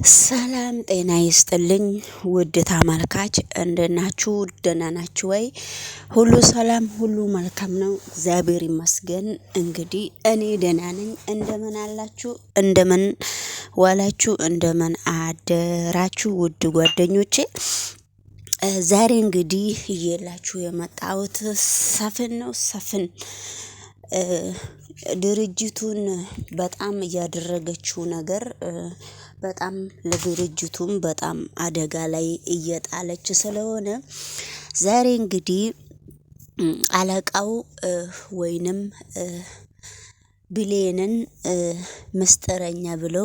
ሰላም ጤና ይስጥልኝ ውድ ተመልካች እንደናችሁ ደህና ናችሁ ወይ? ሁሉ ሰላም፣ ሁሉ መልካም ነው፣ እግዚአብሔር ይመስገን። እንግዲህ እኔ ደህና ነኝ። እንደምን አላችሁ? እንደምን ዋላችሁ? እንደምን አደራችሁ? ውድ ጓደኞቼ ዛሬ እንግዲህ እየላችሁ የመጣሁት ሰፍን ነው። ሰፍን ድርጅቱን በጣም እያደረገችው ነገር በጣም ለድርጅቱም በጣም አደጋ ላይ እየጣለች ስለሆነ ዛሬ እንግዲህ አለቃው ወይንም ብሌንን ምስጢረኛ ብሎ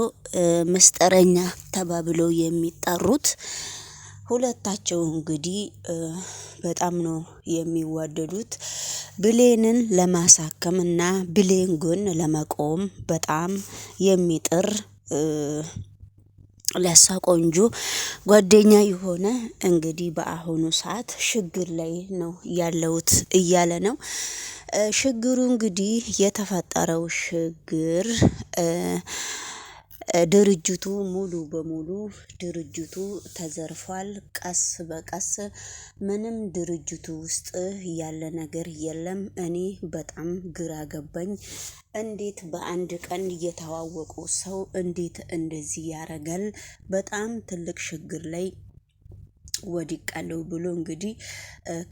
ምስጢረኛ ተባብለው የሚጠሩት ሁለታቸው እንግዲህ በጣም ነው የሚዋደዱት። ብሌንን ለማሳከም እና ብሌን ጎን ለመቆም በጣም የሚጥር ለሷ ቆንጆ ጓደኛ የሆነ እንግዲህ በአሁኑ ሰዓት ችግር ላይ ነው ያለሁት እያለ ነው። ችግሩ እንግዲህ የተፈጠረው ችግር ድርጅቱ ሙሉ በሙሉ ድርጅቱ ተዘርፏል። ቀስ በቀስ ምንም ድርጅቱ ውስጥ ያለ ነገር የለም። እኔ በጣም ግራ ገባኝ። እንዴት በአንድ ቀን እየተዋወቁ ሰው እንዴት እንደዚህ ያደርጋል? በጣም ትልቅ ችግር ላይ ወድቃለሁ ብሎ እንግዲህ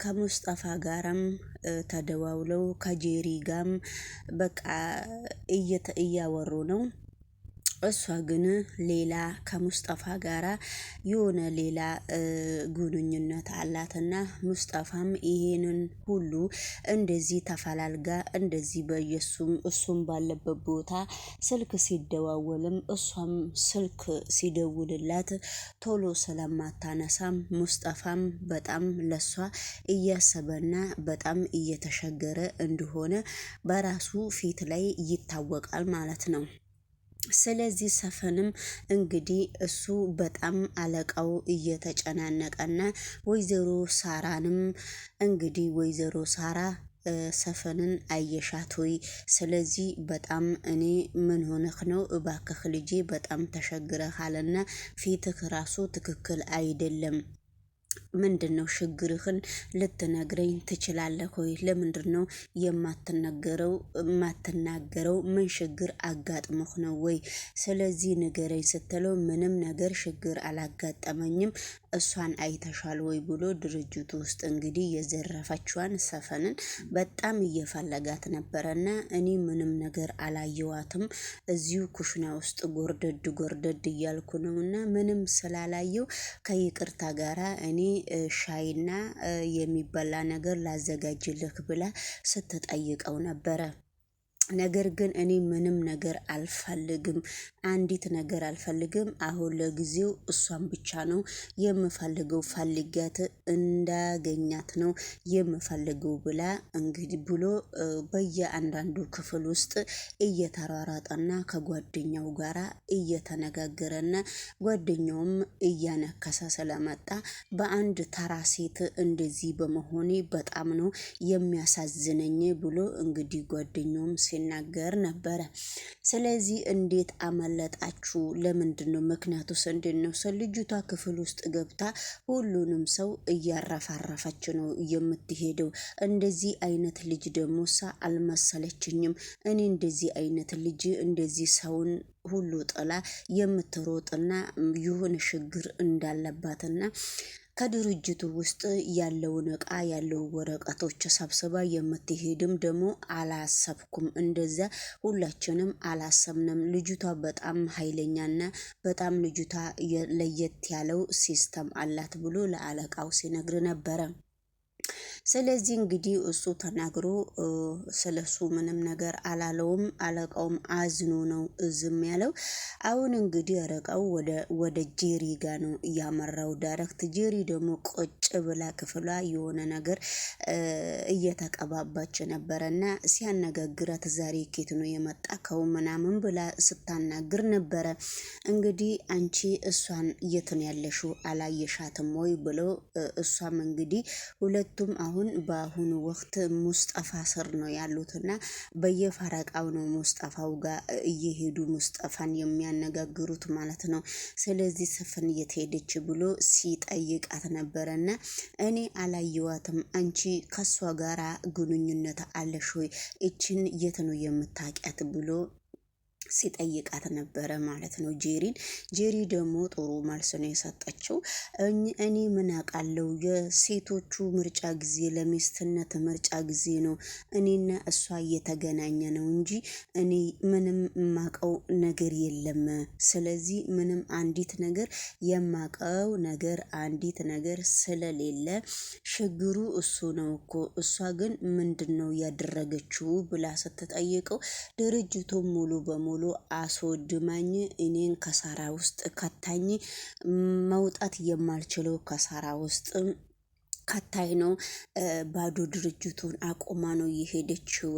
ከሙስጠፋ ጋራም ተደዋውለው ከጄሪ ጋም በቃ እያወሩ ነው። እሷ ግን ሌላ ከሙስጠፋ ጋራ የሆነ ሌላ ግንኙነት አላትና ሙስጠፋም ይሄንን ሁሉ እንደዚህ ተፈላልጋ እንደዚህ በየሱም እሱም ባለበት ቦታ ስልክ ሲደዋወልም እሷም ስልክ ሲደውልላት ቶሎ ስለማታነሳም ሙስጠፋም በጣም ለሷ እያሰበና በጣም እየተሸገረ እንደሆነ በራሱ ፊት ላይ ይታወቃል ማለት ነው። ስለዚህ ሰፈንም እንግዲህ እሱ በጣም አለቃው እየተጨናነቀና ወይዘሮ ሳራንም እንግዲህ ወይዘሮ ሳራ ሰፈንን አየሻት ወይ? ስለዚህ በጣም እኔ ምን ሆነህ ነው እባክህ ልጄ በጣም ተሸግረሃልና ፊትህ ራሱ ትክክል አይደለም። ምንድነው ችግርህን ልትነግረኝ ትችላለህ ወይ? ለምንድነው የማትነገረው የማትናገረው? ምን ችግር አጋጥሞህ ነው ወይ? ስለዚህ ንገረኝ ስትለው ምንም ነገር ችግር አላጋጠመኝም። እሷን አይተሻል ወይ ብሎ ድርጅቱ ውስጥ እንግዲህ የዘረፈችዋን ሰፈንን በጣም እየፈለጋት ነበረና እኔ ምንም ነገር አላየዋትም። እዚሁ ኩሽና ውስጥ ጎርደድ ጎርደድ እያልኩ ነውና ምንም ስላላየው ከይቅርታ ጋራ እኔ ሻይና የሚበላ ነገር ላዘጋጅልህ ብላ ስትጠይቀው ነበረ። ነገር ግን እኔ ምንም ነገር አልፈልግም፣ አንዲት ነገር አልፈልግም። አሁን ለጊዜው እሷን ብቻ ነው የምፈልገው፣ ፈልጊያት እንዳገኛት ነው የምፈልገው ብላ እንግዲህ ብሎ በየአንዳንዱ ክፍል ውስጥ እየተሯሯጠና ከጓደኛው ጋራ እየተነጋገረና ጓደኛውም እያነከሰ ስለመጣ በአንድ ተራ ሴት እንደዚህ በመሆኔ በጣም ነው የሚያሳዝነኝ ብሎ እንግዲህ ጓደኛውም ሲናገር ነበረ። ስለዚህ እንዴት አመለጣችሁ? ለምንድን ነው ምክንያቱስ እንዴት ነው? ልጅቷ ክፍል ውስጥ ገብታ ሁሉንም ሰው እያረፋረፈች ነው የምትሄደው። እንደዚህ አይነት ልጅ ደግሞ ሳ አልመሰለችኝም። እኔ እንደዚህ አይነት ልጅ እንደዚህ ሰውን ሁሉ ጥላ የምትሮጥና የሆነ ችግር እንዳለባትና ከድርጅቱ ውስጥ ያለውን እቃ ያለውን ወረቀቶች ሰብስባ የምትሄድም ደግሞ አላሰብኩም። እንደዛ ሁላችንም አላሰብንም። ልጅቷ በጣም ኃይለኛና በጣም ልጅቷ ለየት ያለው system አላት ብሎ ለአለቃው ሲነግር ነበረ። ስለዚህ እንግዲህ እሱ ተናግሮ ስለሱ ምንም ነገር አላለውም። አለቃውም አዝኖ ነው እዝም ያለው። አሁን እንግዲህ አለቃው ወደ ጄሪ ጋ ነው እያመራው direct። ጄሪ ደግሞ ቁጭ ብላ ክፍሏ የሆነ ነገር እየተቀባባች ነበረና ሲያነጋግራት ዛሬ ኬት ነው የመጣከው ምናምን ብላ ስታናግር ነበረ። እንግዲህ አንቺ እሷን የት ነው ያለሽው አላየሻትም ወይ ብሎ እሷም እንግዲህ ሁለቱም አሁን አሁን በአሁኑ ወቅት ሙስጠፋ ስር ነው ያሉትና በየፈረቃው ነው ሙስጠፋው ጋር እየሄዱ ሙስጠፋን የሚያነጋግሩት ማለት ነው። ስለዚህ ስፍን የት ሄደች ብሎ ሲጠይቃት ነበረና እኔ አላየዋትም፣ አንቺ ከሷ ጋራ ግንኙነት አለሽ ወይ? እችን የት ነው የምታውቂያት ብሎ ሲጠይቃት ነበረ ማለት ነው ጄሪን። ጄሪ ደግሞ ጥሩ መልስ ነው የሰጠችው። እኔ ምን አውቃለሁ የሴቶቹ ምርጫ ጊዜ ለሚስትነት ምርጫ ጊዜ ነው፣ እኔና እሷ እየተገናኘ ነው እንጂ እኔ ምንም የማውቀው ነገር የለም። ስለዚህ ምንም አንዲት ነገር የማውቀው ነገር አንዲት ነገር ስለሌለ ችግሩ እሱ ነው እኮ፣ እሷ ግን ምንድን ነው ያደረገችው ብላ ስትጠይቀው ድርጅቱ ሙሉ በሙሉ አስወድማኝ እኔን ከሳራ ውስጥ ከታኝ፣ መውጣት የማልችለው ከሳራ ውስጥ ከታይ ነው፣ ባዶ ድርጅቱን አቁማ ነው የሄደችው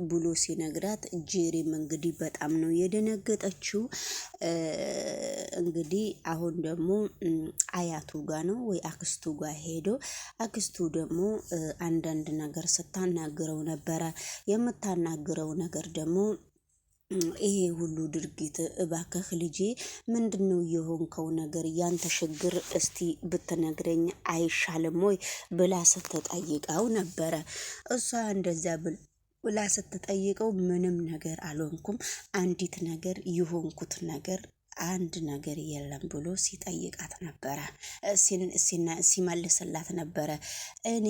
ብሎ ሲነግራት ጄሪም እንግዲህ በጣም ነው የደነገጠችው። እንግዲህ አሁን ደግሞ አያቱ ጋ ነው ወይ አክስቱ ጋ ሄዶ አክስቱ ደግሞ አንዳንድ ነገር ስታናግረው ነበረ። የምታናግረው ነገር ደግሞ ይሄ ሁሉ ድርጊት እባክህ ልጄ ምንድነው የሆንከው ነገር? ያንተ ችግር እስቲ ብትነግረኝ አይሻልም ወይ ብላ ስትጠይቀው ነበረ። እሷ እንደዚያ ብላ ስትጠይቀው ምንም ነገር አልሆንኩም፣ አንዲት ነገር የሆንኩት ነገር አንድ ነገር የለም ብሎ ሲጠይቃት ነበረ፣ ሲመልስላት ነበረ። እኔ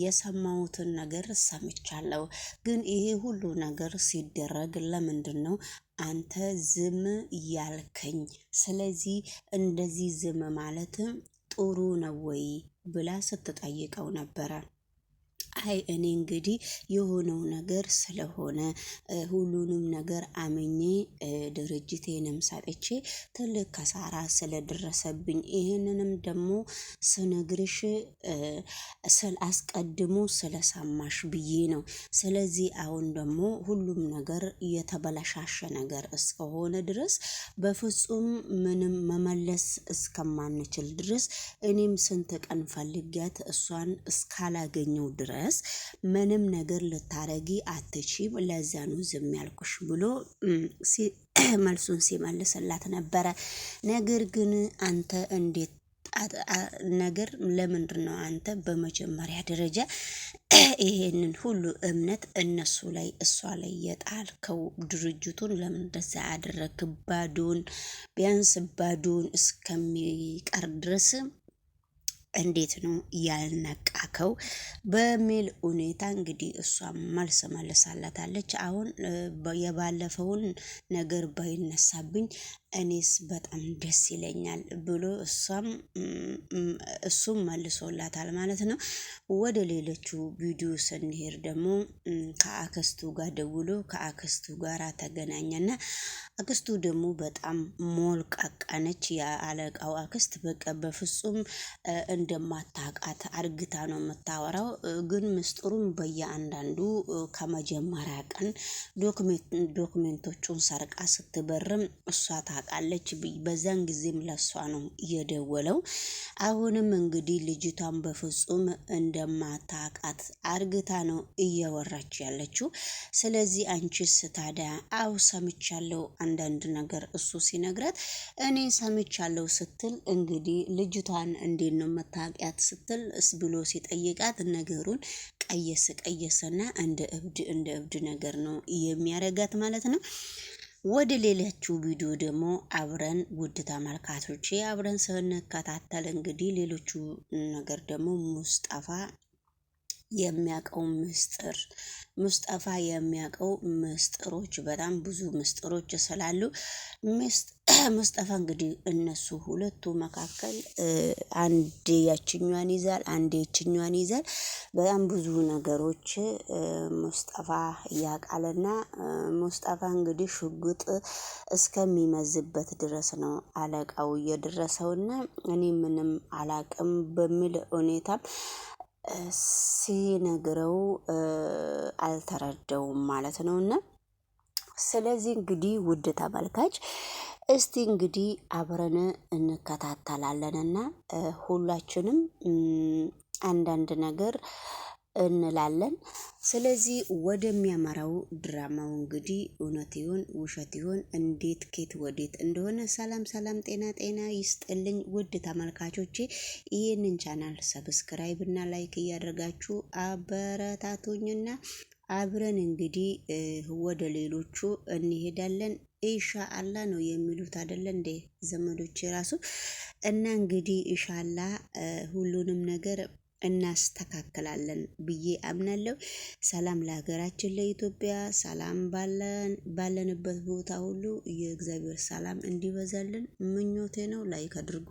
የሰማሁትን ነገር ሰምቻለሁ፣ ግን ይሄ ሁሉ ነገር ሲደረግ ለምንድን ነው አንተ ዝም ያልከኝ? ስለዚህ እንደዚህ ዝም ማለት ጥሩ ነው ወይ ብላ ስትጠይቀው ነበረ። አይ እኔ እንግዲህ የሆነው ነገር ስለሆነ ሁሉንም ነገር አምኜ ድርጅቴንም ሰጥቼ ትልቅ ከሳራ ስለደረሰብኝ ይህንንም ደግሞ ስነግርሽ ስለ አስቀድሞ ስለሰማሽ ብዬ ነው። ስለዚህ አሁን ደግሞ ሁሉም ነገር የተበላሻሸ ነገር እስከሆነ ድረስ በፍጹም ምንም መመለስ እስከማንችል ድረስ እኔም ስንት ቀን ፈልጊያት እሷን እስካላገኘው ድረስ ምንም ነገር ልታረጊ አትችይም፣ ለዛ ነው ዝም ያልኩሽ ብሎ መልሱን ሲመልስላት ነበረ። ነገር ግን አንተ እንዴት ነገር ለምንድን ነው አንተ በመጀመሪያ ደረጃ ይሄንን ሁሉ እምነት እነሱ ላይ እሷ ላይ የጣልከው? ድርጅቱን ለምን እንደዛ አደረግክ? ባዶን ቢያንስ ባዶን እስከሚቀር ድረስ እንዴት ነው ያልነቃከው? በሚል ሁኔታ እንግዲህ እሷ መልስ መልሳላታለች። አሁን የባለፈውን ነገር ባይነሳብኝ እኔስ በጣም ደስ ይለኛል ብሎ እሷም እሱም መልሶላታል ማለት ነው። ወደ ሌሎቹ ቪዲዮ ስንሄድ ደግሞ ከአክስቱ ጋር ደውሎ ከአክስቱ ጋር ተገናኘና አክስቱ ደግሞ በጣም ሞልቃቃ ነች። የአለቃው አክስት በቃ በፍጹም እንደማታውቃት አርግታ ነው የምታወራው። ግን ምስጢሩን በየአንዳንዱ ከመጀመሪያ ቀን ዶክሜንቶቹን ሰርቃ ስትበርም እሷ ታውቃለች። በዛን ጊዜም ለሷ ነው የደወለው። አሁንም እንግዲህ ልጅቷን በፍጹም እንደማታውቃት አርግታ ነው እየወራች ያለችው። ስለዚህ አንቺስ ታዲያ አው ሰምቻለሁ አንዳንድ ነገር እሱ ሲነግራት እኔ ሰምቻለሁ ስትል እንግዲህ ልጅቷን እንዴት ነው መታወቂያት ስትል ብሎ ሲጠይቃት ነገሩን ቀየስ ቀየሰና እንደ እብድ እንደ እብድ ነገር ነው የሚያረጋት ማለት ነው። ወደ ሌሎቹ ቪዲዮ ደግሞ አብረን ውድ ተመልካቾቼ አብረን ስንከታተል እንግዲህ ሌሎቹ ነገር ደግሞ ሙስጠፋ የሚያውቀው ምስጢር ሙስጠፋ የሚያውቀው ምስጢሮች በጣም ብዙ ምስጢሮች ስላሉ ሙስጠፋ እንግዲህ እነሱ ሁለቱ መካከል አንዴ ያችኛዋን ይዛል፣ አንዴ ይችኛዋን ይዛል። በጣም ብዙ ነገሮች ሙስጠፋ ያውቃልና ሙስጠፋ እንግዲህ ሽጉጥ እስከሚመዝበት ድረስ ነው አለቃው እየደረሰውና እኔ ምንም አላቅም በሚል ሁኔታ ሲነግረው አልተረዳውም ማለት ነው። እና ስለዚህ እንግዲህ ውድ ተመልካች እስቲ እንግዲህ አብረን እንከታተላለንና ሁላችንም አንዳንድ ነገር እንላለን። ስለዚህ ወደሚያመራው ድራማው እንግዲህ እውነት ይሁን ውሸት ይሁን እንዴት ኬት ወዴት እንደሆነ፣ ሰላም ሰላም፣ ጤና ጤና ይስጥልኝ ውድ ተመልካቾቼ፣ ይህንን channel subscribe እና like እያደረጋችሁ አበረታቱኝና አብረን እንግዲህ ወደ ሌሎቹ እንሄዳለን። ኢንሻአላ ነው የሚሉት አይደለ እንዴ ዘመዶቼ ራሱ። እና እንግዲህ ኢንሻአላ ሁሉንም ነገር እናስተካክላለን ብዬ አምናለሁ። ሰላም ለሀገራችን ለኢትዮጵያ፣ ሰላም ባለንበት ቦታ ሁሉ የእግዚአብሔር ሰላም እንዲበዛልን ምኞቴ ነው። Like አድርጉ።